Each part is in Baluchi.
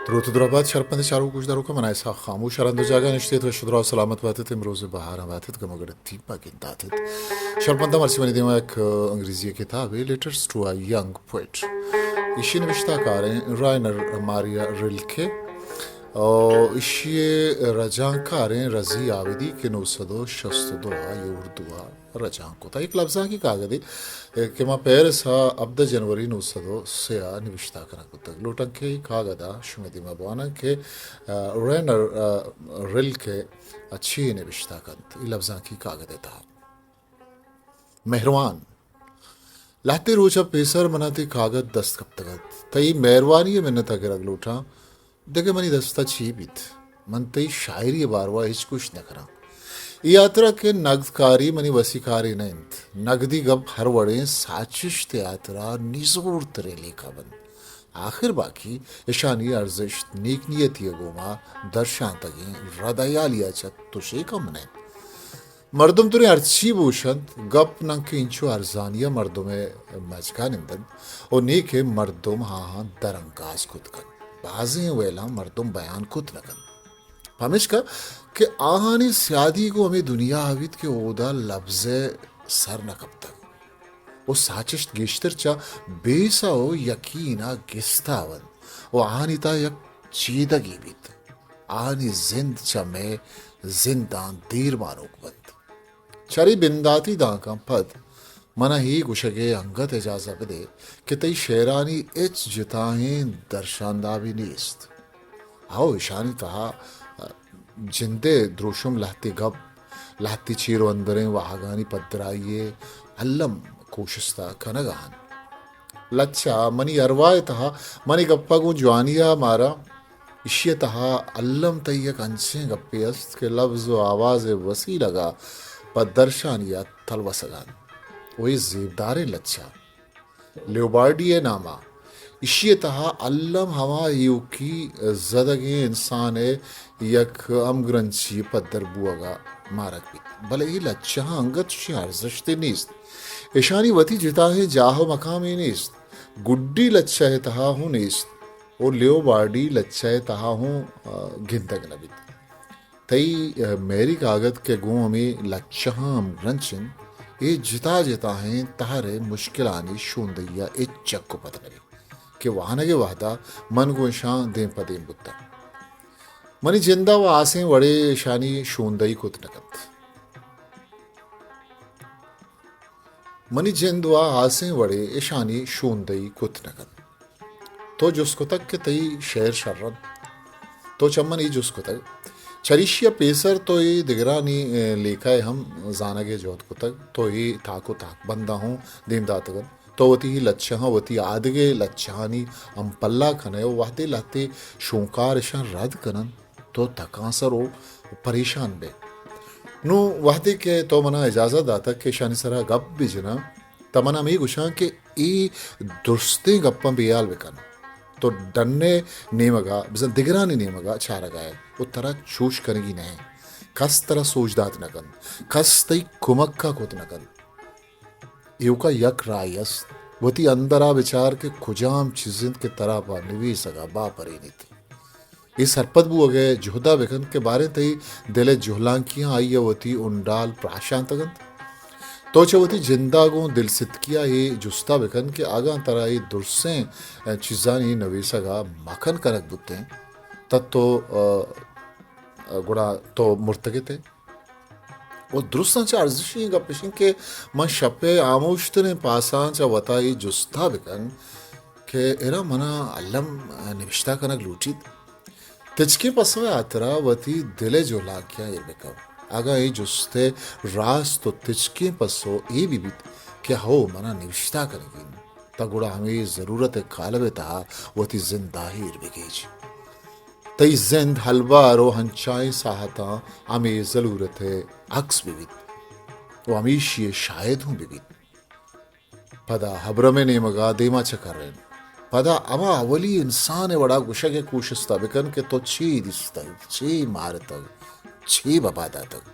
دروت ءُ دراہ بات شرپندیں چاروک ءُ گوشداروکاں، من ءَ اسحاق خاموش ءَ رند ءُ جاگہ نشت ات ءُ شدرا سلامت بات ات۔ امروز ءِ بہاراں بات ات، گم ءُ گڑتی پہ گندات ات۔ شرپنداں مرچی منی دیما یک، ءَ، انگریزی ءِ کتابے، letters to a young poet. ایشی ءِ نبشتہ کاریں رائنر ماریا رلکے ءُ ایشی ءِ رجانکاریں رزی آبدی کہ نو سد ءُ شست ءُ دو ءَ اے اردو ءَ رجانک کتگ۔ یک لبزانکی کاگدے کہ ما پیرس ءَ ہبدہ جنوری نو سد ءُ سے ءَ نبشتہ کنگ بوتگ۔ لوٹاں کہ اے کاگد ءَ شمئے دیما بواناں کہ، ءَ، رینر، ءَ، رلکے ءَ چے نبشتہ کنت اے لبزانکی کاگد ءِ تہا۔ مہروان، لہتے روچ ءَ پیسر من ءَ تئی کاگد دست کپتگ ات۔ تئی مہروانی ءِ منت ءَ گرگ لوٹاں۔ دگہ منی دست ءَ چے بیت؟ من تئی شاعری ءِ باروا ہچ گوشت نہ کناں۔ اے ہاترا کہ نگدکاری منی وسی کارے نہ انت۔ نگدی گپ ہر وڑیں ساچشت ءِ ہاترا نزورتریں لیکہ بنت۔ آخر باقی اشانی ارزشت نیک نیتی ءِ گوما درشانتگیں رد ءُ ہیالی ءَ چہ تشے کم نہ انت۔ مردم دریں ہرچی بوشنت، گپ ننکہ انچو ارزانی ءَ مردم ءِ مجگ ءَ نندنت ءُ نیکہ مردم آہاں درانگاز کت کنت۔ بازیں ویلاں مردم بیان کت نہ کنت۔ پمیشکا کہ آہانی سیادی گوں ہمے دنیا ءَ بیت کہ اودا لبز ءِ سر نہ کپتگ ءُ ساچشت گیشتر چہ بیسہ ءُ یقین ءَ گستا بنت ءُ آہانی تہا یک چیدگے بیت۔ آہانی زند چہ مئے زنداں دیر مانوک بنت۔ چرے بنداتی دانکاں پد من ءَ اے گوشگ ءِ انگت اجازہ بدے کہ تئی شعرانی ہچ جتاہیں درشاندابے نیست۔ ہئو، اشانی تہا جند ءِ دروشم، لہتے گپ، لہتے چیر ءُ اندریں واہگانی پدرائی ءِ الم کوشست ءَ کنگ ءَ انت۔ لچہ منی ارواہ ءِ تہا، منی گپ ءَ گوں جوانی ءَ مارا، ایشی ءِ تہا الم تئی یک انچیں گپے است کہ لبز ءُ آواز ءِ وسیلگ ءَ پہ درشانی ءَ تلوسگ ءَ انت ءُ اے زیبداریں لچہ۔ لیوبارڈی ءِ نام ءَ۔ ایشی ءِ تہا الم ہما ایوکی زدگیں انسان ءِ یک ہمگرنچی پدر بوگ ءَ مارگ بیت۔ بلے اے لچہاں انگت چشیں ارزشتے نیست۔ اشانی وتی جتاہیں جاہ ءُ مقامے نیست۔ گڈی لچہ ءِ تہا ہوں نیست ءُ لیوبارڈی لچہ ءِ تہا ہوں، آ، گندگ نہ بیت۔ تئی، آ، مہری کاگد کہ گوں ہمے لچہاں ہمگرنچ انت، اے جتا جتاہیں تہر ءِ مشکلانی شوندہی ءَ ہچ چک ءُ پد نہ بیت کہ وانگ ءِ وہد ءَ من گوں اشاں دیم پہ دیم بوتاں۔ منی جند ءَ وَ ہاسیں وڑے اشانی شوندہی کت نہ کنت۔ منی جند ءَ ہاسیں وڑے اشانی شوندہی کت نہ کنت۔ تو جست کتگ کہ تئی شعر شر انت۔ تو چہ من اے جست کتگ۔ چریشی ءَ پیسر تو اے دگرانی، اے، لیکہ ءَ ہم زانگ ءِ جہد کتگ۔ تو اے تاک ءُ تاکبنداں ہوں دیم داتگ انت۔ تو وتی اے لچہاں وتی آدگہ لچہانی ہمپلا کن ئے ءُ وہدے لہتے شونکار اشاں رد کن انت، تو تکانسر ءُ پریشان بئے۔ نوں وہدے کہ تو من ءَ اجازت داتگ کہ اشانی سرا گپ بہ جناں، تہ من ہمے گوشاں کہ اے درستیں گپاں بے ہیال بہ کن۔ تو ڈن ءِ نیمگ ءَ، بزاں دگرانی نیمگ ءَ چارگ ءَ ئے ءُ ترا چوش کنگی نہ انت۔ کس ترا سوج دات نہ کنت، کس تئی کمک ءَ کت نہ کنت۔ ایوکا یک راہے است، وتی اندر ءَ بچار کہ کجام چیز انت کہ ترا پہ نویسگ ءَ باپرینیت۔ اے سرپد بوگ ءِ جہد ءَ بکن کہ باریں تئی دل ءِ جہلانکیاں آئی ءَ وتی ہنڈال پراشانتگ انت۔ تو چہ وتی جند ءَ گوں دلستکی ءَ اے جست ءَ بکن کہ اگاں ترا اے درسیں چیزانی نویسگ ءَ مکن کنگ بوتیں، تہ تو، آ، آ، گڑا تو مرتگ ات ئے۔ ءُ درستاں چہ ارزشی ایں گپ اش انت کہ من شپ ءِ ہاموشتریں پاساں چہ وت ءَ اے جست ءَ بکن کہ اِرا من ءَ الم نبشتہ کنگ لوٹیت۔ تچکیں پسو ءِ ہاترا وتی دل ءِ جہلانکیاں ایر بکن۔ اگاں اے جست ءِ راست ءُ تچکیں پسو اے بہ بیت کہ ہو من ءَ نبشتہ کنگی انت، تہ گڑا ہمے ضرورت ءِ کالب ءِ تہا وتی زند ءَ ایر بگیج۔ تئی زند ہلبار ءُ انچائیں ساہتاں ہمے ضلورت ءِ عکس بہ بیت ءُ ہمیشی ءِ شاہد ہوں بہ بیت۔ پدا ہبرم ءِ نیمگ ءَ دیما چکرین۔ پدا ہما اولی انسان ءِ وڑا گوشگ ءِ کوشست ءَ بکن کہ تو چے دیستگ، چے مارتگ، چے ببا داتگ۔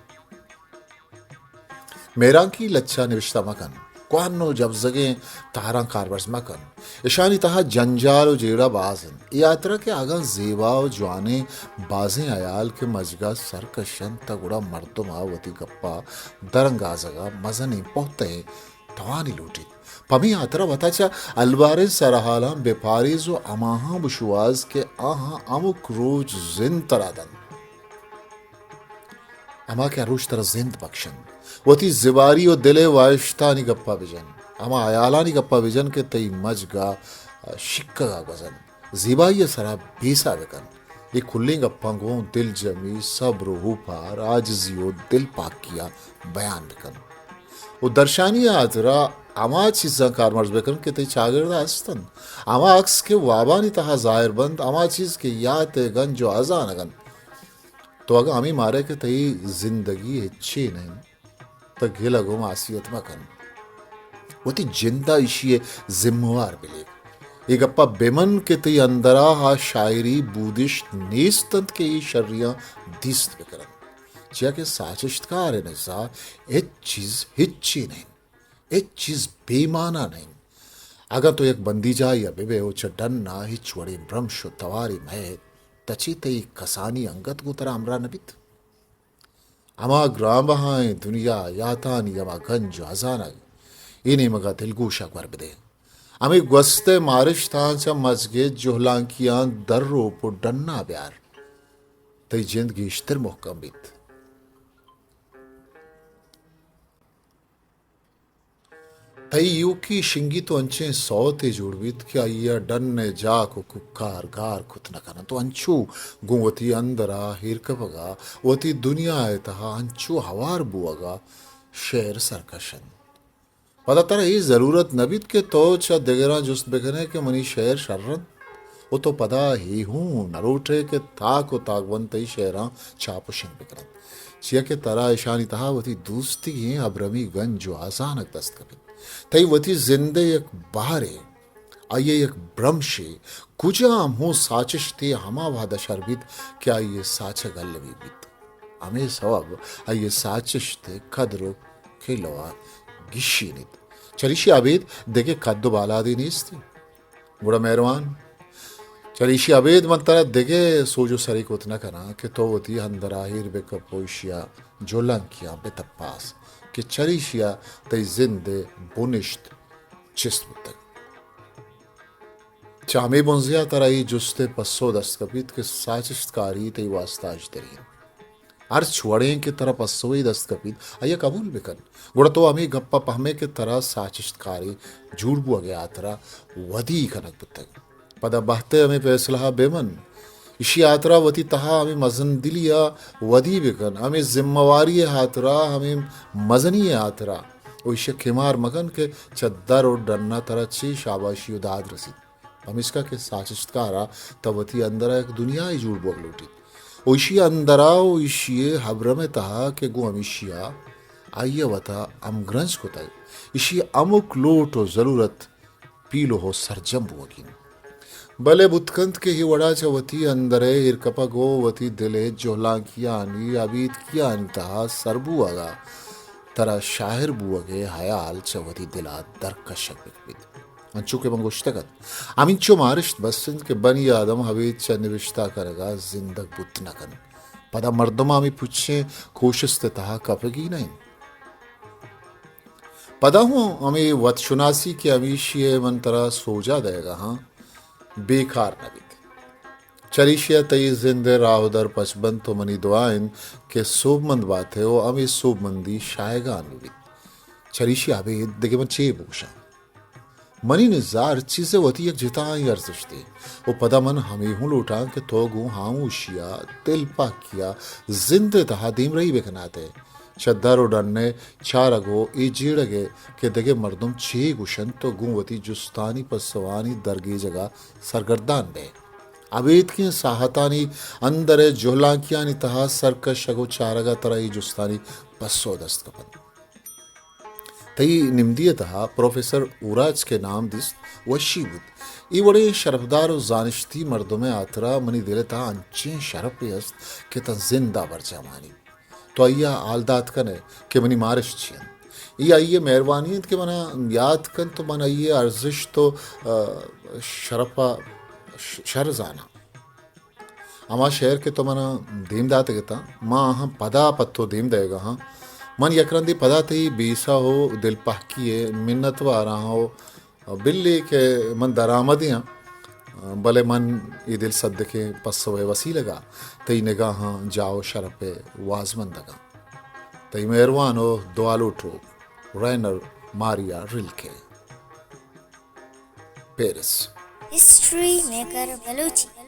مہرانکی لچہ نبشتہ مکن۔ کوہن ءُ جبزگیں تہراں کارمرز مکن۔ اشانی تہا جنجال ءُ جیڑہ باز انت۔ اے ہاترا کہ اگاں زیبا و جوانیں بازیں ہیال کہ مجگا سر کشنت، تہ گڑا مردما وتی گپا درانگازگا مزنیں پہتئیں توانی لوٹیت۔ پمے ہاترا وتا چہ الباریں سرحالاں بہ پاریز و ہماہاں بشوہاز کہ آہاں ہمک روچ زند ترا دنت۔ ہما کہ ہر روچ ترا زند بخشنت۔ وتی زباری و دل ء واہشتانی گپا بجن۔ ہما ہیالانی گپا بجن کہ تئی مجگ ء شکگ ء گوزنت۔ زیبائی ء سرا بیسہ بکن۔ اے کلیں گپاں گوں دلجمی، صبر و اوپار، عاجزی و دل پاکی ء بیان بکن۔ و درشانی ء ہاترا ہما چیزاں کارمرز بکن کہ تئی چاگرد ء ہست انت۔ ہما عکس کہ وابانی تہا ظاہر بنت، ہما چیز کہ یات ء گنج و ہزانگ انت۔ تو اگاں ہمے مارئے کہ تئی زندگی ہچے نہ انت، تہ گلگ و معصیت مکن۔ وتی جند ء ایشی ء ذمہ وار بلیک۔ اے گپ ء بمن کہ تئی اندر ء آ شاعری بودشت نیست انت کہ اے شریاں دیست بکن انت۔ چیا کہ ساچشتکار ء نزا ہچ چیز ہچے نہ انت۔ ہچ چیز بے مانا نہ انت۔ اگاں تو یک بندیجاہے ء بہ بئے و چہ ڈن ء ہچ وڑیں برمش و توارے مہ ات، تہ چے تئی کسانی انگت گوں ترا ہمراہ نہ بیت؟ ہما گرانبہائیں دنیا یاتانی ہما گنج و ہزانگ، اے نیمگ ء دلگوش ء گور بدئے۔ ہمے گوست ء مارشتاں چہ مزگے جہلانکیاں در روپ و ڈن ء بیار۔ تئی جند گیشتر مہکم بیت۔ تئی ایوکی شنگیت و انچیں سوتے جوڑ بیت کہ آئی ء ڈن ء جاک و کوکار گار کت نہ کننت و انچو گوں وتی اندر ء ایر کپگ ء وتی دنیا ء تہا انچو ہوار بوگ ء شعر سرکش انت۔ پدا ترا اے ضرورت نہ بیت کہ تو چہ دگراں جست بکنئے کہ منی شعر شر انت۔ و تو پدا اے ہوں نہ لوٹئے کہ تاک و تاکبند تئی شعراں چاپ و شنگ بکننت، چیا کہ ترا اشانی تہا وتی دوستیگیں ابرمی گنج و ہزانگ دست کپیت۔ تئی وتی زند ء یک بہرے، آئی ء یک برمشے، کجام ہوں ساچشتے ہما وہد ء شر بیت کہ آئی ء ساچگ المی بیت۔ ہمے سوب آئی ء ساچشت ء کدر و کلوہ گیشینیت۔ چریشی ء ابید دگہ کد و بالادے نیست۔ گڑا مہروان، چریشی ء ابید من ترا دگہ سوج و سرے کت نہ کناں کہ تو وتی اندر ء ایر بہ کپ و ایشی ء جہلانکیاں بہ تپاس کہ چریشی ء تئی زند ء بنشت چست بوتگ۔ چہ ہمے بنزیا ترا اے جست ء پسو دست کپیت کہ ساچشتکاری تئی واستا اژدری انت۔ ہرچ وڑیں کہ ترا پسوے دست کپیت، آئی ء قبول بکن۔ گڑا تو ہمے گپ ء پہمے کہ ترا ساچشتکارے جوڑ بوگ ء ہاترا ودی کنگ بوتگ۔ پدا بہت ء ہمے پیسلہ ء بہ من۔ ایشی ء ہاترا وتی تہا ہمے مزن دلی ء ودی بکن، ہمے ذمہ واری ء ہاترا، ہمے مزنی ء ہاترا۔ و ایشی ء کمار مکن کہ چہ در و ڈن ء ترا چے شاباشی و داد رسیت۔ پمیشکا کہ ساچشتکار ء تہ وتی اندر ء یک دنیاے جوڑ بوگ لوٹیت۔ و ایشی ء اندر ء و ایشی ء ہبرم ء تہا کہ گوں ہمیشی ء آئی ء وتا ہمگرنچ کتگ، ایشی ء ہمک لوٹ و ضرورت پیلو و سرجم بوگی انت۔ بلے بوت کنت کہ اے وڑا چہ وتی اندر ء ایر کپگ و وتی دل ء جہلانکیانی ابیتکیانی تہا سر بوگ ء ترا شاعر بوگ ء ہیال چہ وتی دل ء در کشگ بہ بیت۔ انچو کہ من گوشتگ ات، ہمینچو مارشت بس انت کہ بنی آدم ابید چہ نبشتہ کنگ ء زندگ بوت نہ کنت۔ پدا مردم ء ہمے پچیں کوشست ء تہا کپگی نہ انت۔ پدا ہوں ہمے وت شناسی کہ ہمیشی ء من ترا سوجا دئیگ ء آں، بیکار نہ بیت۔ چریشی ء تئی زند ء راہ و در پچ بنت و منی دعا انت کہ سوبمند بات ئے و ہمے سوبمندی شایگان بہ بیت۔ چریشی ء ابید دگہ من چے بگوشاں؟ منی نزا ہر چیز ء وتی یک جتائیں ارزشتے و پدا من ہمے ہوں لوٹاں کہ تو گوں ہاموشی ء، دل پاکی ء، زند ء تہا دیمرئی بہ کنات ئے۔ چہ در و ڈن ء چارگ و اے جیڑگ ء کہ دگہ مردم چے گوشنت و گوں وتی جستانی پسوانی درگیجگ ء سرگردان بئے۔ ابیتکیں ساہتانی اندر ء جہلانکیانی تہا سرکشگ و چارگ ء ترا اے جستانی پسو دست کپنت۔ تئی نمدی ء تہا پروفیسر اوراچک ء نام دیست، وشی بوت۔ اے وڑیں شرپدار و زانشتی مردم ء ہاترا منی دل ء تہا انچیں شرپے است کہ تاں زند ء برجاہ مانیت۔ تو آئی ء حال دات کن ئے کہ منی مارشت چی انت۔ اے آئی ء مہروانی انت کہ منا یات کنت و من آئی ء ارزشت و، آ، شرپ ء ش-، شر زاناں۔ ہما شعر کہ تو منا دیم داتگ اتاں، ما آہاں پدا پہ تو دیم دئیگا ہاں۔ من یک رندے پدا تئی بیسہ و دلپہکی ء منتوار آں و بلے کہ من درآمدے آں، بلے من اے دل سدکیں پسو ء وسیلگ ء تئی نگاہاں جاہ و شرپ ء وازمندگ آں۔ تئی مہروان و دعالوٹو، رینر ماریا رلکے۔ پیرس۔ History maker Balochi.